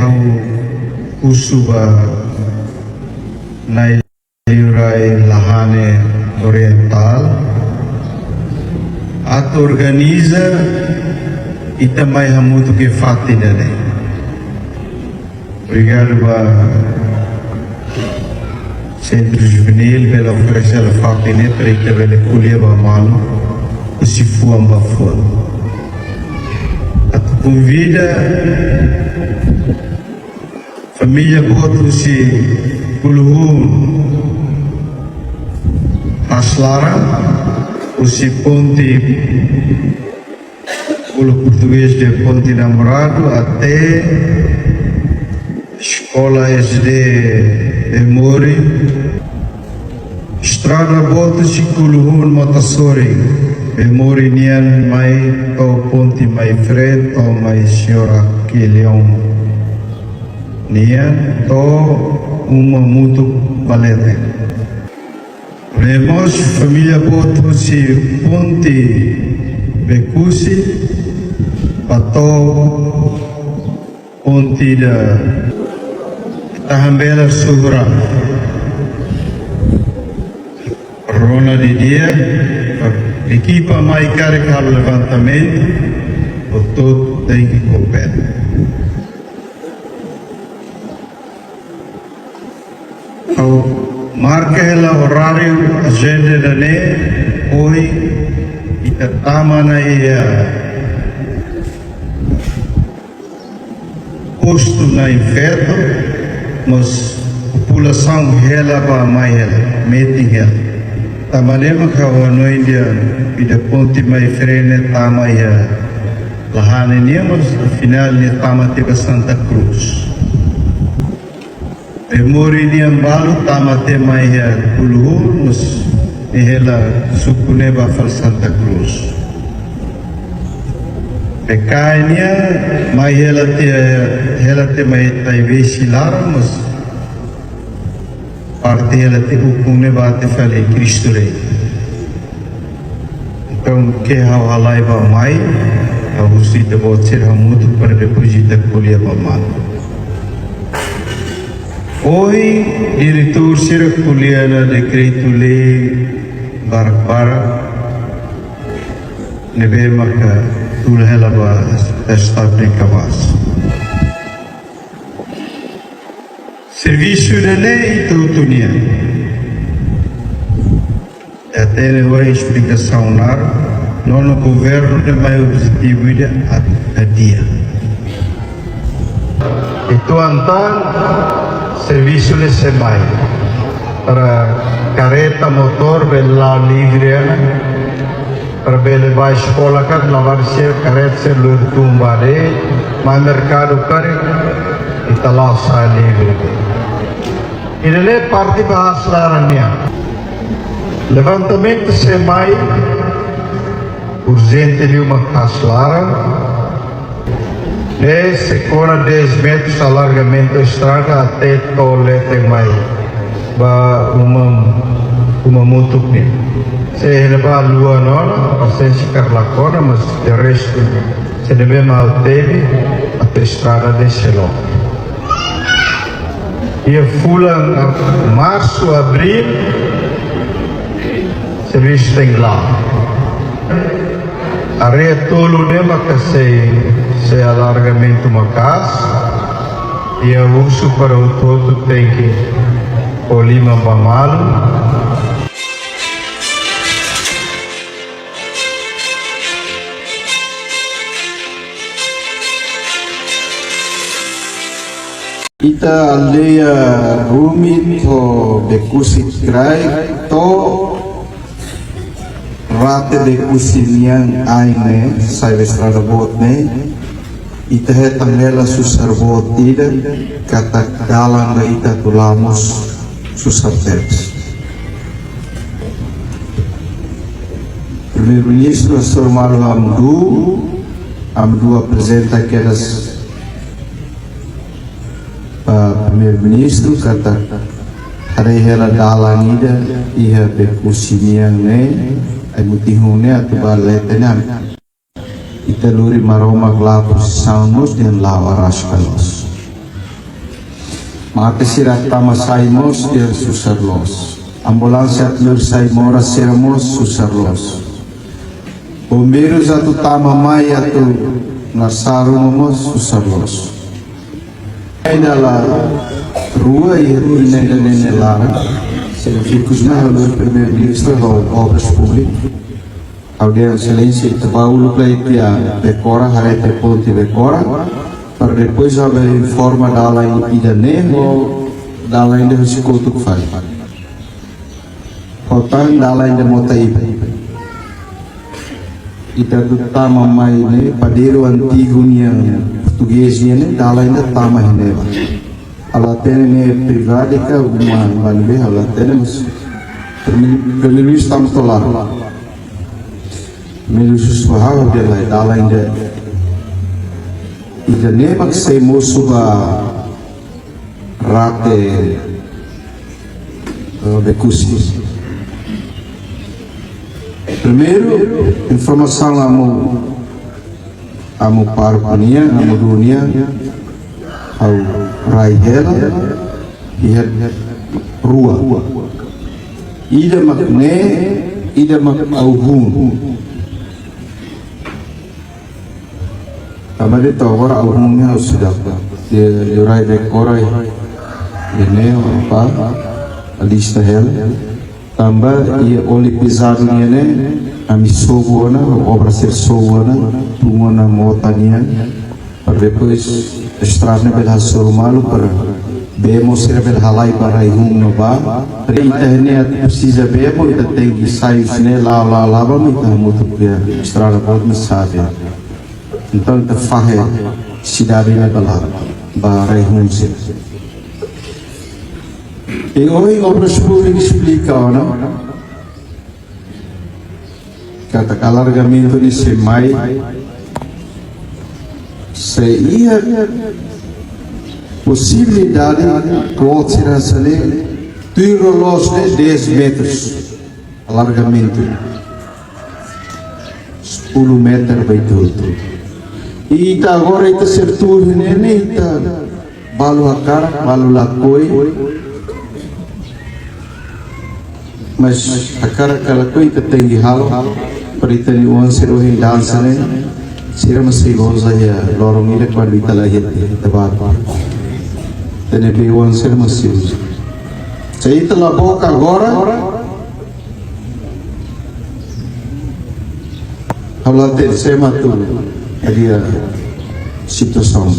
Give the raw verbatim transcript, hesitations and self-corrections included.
Ha'u husu ba Na'i Liurai Lahane Oriental atu organiza ita mai hamutuk iha fatin ne'e. Obrigadu ba Sentru Juvenil pela oferese hela fatin ne'e para ita bele ko'alia ba malu husi fuan ba fuan. Atu konvida família boot husi Kuluhun Haas Laran, husi ponte Bolu Portugés de Ponte Namorado até Eskola S D Bemori. Estrada boot husi Kuluhun Motasorin, Bemori nian mai to'o ponte Maifre, to'o mai Señora Quilhão nian, to'o uma mutuk ba leten. Lemos família boot husi ponte Bekusi ba to'o ponte ida Tahambela Suhura. Rona didi'ak, ekipa mai karik halo levantamentu, hotu-hotu tenke koopera. Ha'u marka hela oráriu ajenda ida-ne'e, ohin ita tama ona iha postu Nain Feto, mas populasaun hela ba mai hela, metin hela. Tanba ne'e mak ha'u hanoin dehan ida ponte Maifre ne'e tama iha Lahane nian, mas afinál ne'e tama tiha ba Santa Cruz. Bemori nian balu tama tiha mai iha Kuluhun, mas ne'e hela suku ne'e ba fali Santa Cruz. Bekai nian mai hela tiha, hela tiha mai Taibesi laran, mas parte hela tiha ukun ne'e ba tiha fali Cristo Rei. Entaun, ke ha'u halai ba mai, ha'u husu ita-boot sira hamutuk para depois ita ko'alia ba malu. Ohin, diretór sira ko'alia ona dekretu-lei barak-barak ne'ebé maka tula hela ba estadu ne'e kabaas. Servisu ida-ne'e ita hotu nian. Ita hatene ohin esplikasaun naruk, nonu governu ne'e mai objetivu ida atu hadi'a. Uitoan tan servisu ne'e sei mai. Para karreta, motór bele la'o livre ona. Para bele bá eskola karik, labarik sira, karreta sira lori tun ba de'it, mai merkadu karik, ita la'o sa'e livre. Ida-ne'e parte ba Haas Laran nian. Levantamentu sei mai urjente liu mak Haas Laran. Ne'e sei kona dez metros alargamentu estrada até to'o leten mai ba uma, uma mutuk nian. Se iha ne'ebá luan ona, pasensi karik la kona, mas de restu, se ne'ebé mak teve, atu estrada ne'e sei loke. Iha fulan ab-, marsu, abríl, servisu tenke la'o. Área tolu ne'e maka sei, sei alargamentu maka'as. Ha'u husu para hotu-hotu tenke fó liman ba malu. Ita aldeia Rumit ho Bekusi Kraik to'o rate Bekusi nian ain ne'e, sai ba estrada boot ne'e, ita hetan hela susar boot ida katak dalan ba ita atu la'o mós susar tebes. Primeiru-Ministru, Señór Malu Hamdu, Hamdu aprezenta kedas ba Primeiru-Ministru katak haree hela dalan ida iha Bekusi nian ne'e, ai-mutin hun ne'e atu ba leten ne'e. Ita lori Maromak la'o prosisaun mós dehan la'o araska loos. Mate sira tama sai mós dehan susar loos. Ambulánsia atu lori sai moras sira mós susar loos. Bombeirus atu tama mai atu nasaru mós susar loos. Ai dala rua iha tinan ida-ne'e nia laran, sira fokus mai halo Primeiru-Ministru ho Obras Públikas. Ha'u dehan Exelénsia, ita bá uluk lai tiha Bekora, haree tiha ponte Bekora, para depois ha'u bele informa dalan ida-ne'e ho dalan ida husi kotuk fali. Ho tan dalan ida mota iba. Ita atu tama mai ne'e, padeiru antigu nian portugés nian ne'e, dalan ida tama iha ne'ebá. Ha'u la hatene ne'e privadu ka uma, uma ne'ebé, ha'u la hatene, mas Primeiru-Ministru tama to'o laran. Primeiru-Ministru subaha, ha'u dehan lae, dalan ida, ida-ne'e mak sei mosu ba rate, eh, Bekusi. Primeiru, informasaun amu, amu pároku nian, amu dunia, ha'u rai hela, iha rua. Ida mak ne'e, ida mak au hun. Tanba de'it to'o agora au hun ne'e ha'u seidauk. Iha, iha rai Bekora, iha ne'e, apa, lista hela. Tanba iha óleu pezadu nian ne'e, ami sobu ona, obra sira sobu ona, tun ona mota nian, para depois estrada ne'e bele hasoru malu, para bemo sira bele halai ba rai hun no bá. Para ita ne'e atu presiza bemo, ita tenke sai husi ne'e la'o, la'o, la'o, ba ita hamutuk iha estrada boot mak sabe. Entaun ita fahe sidade ne'e ba laran, ba rai hun sira. I ohin Obras Públikas esplika ona katak alargamentu ne'e sei mai, sei iha posibilidade kloot sira hanesan ne'e, tuir loloos ne'e dez metros alargamentu. Sepuluh meter ba ita hotu. I ita agora ita sertu ne'e, ita balu hakarak, balu lakohi. Mas hakarak ka lakohi ita tenke halo, para ita-nia oan sira ohin dansa ne'e, sira mak sei goza iha loron ida kuandu ita la iha, ita bá. Ita-nia bei-oan sira mak sei uza. Se ita la book agora, ha'u la hatene sé mak atu hadi'a situasaun.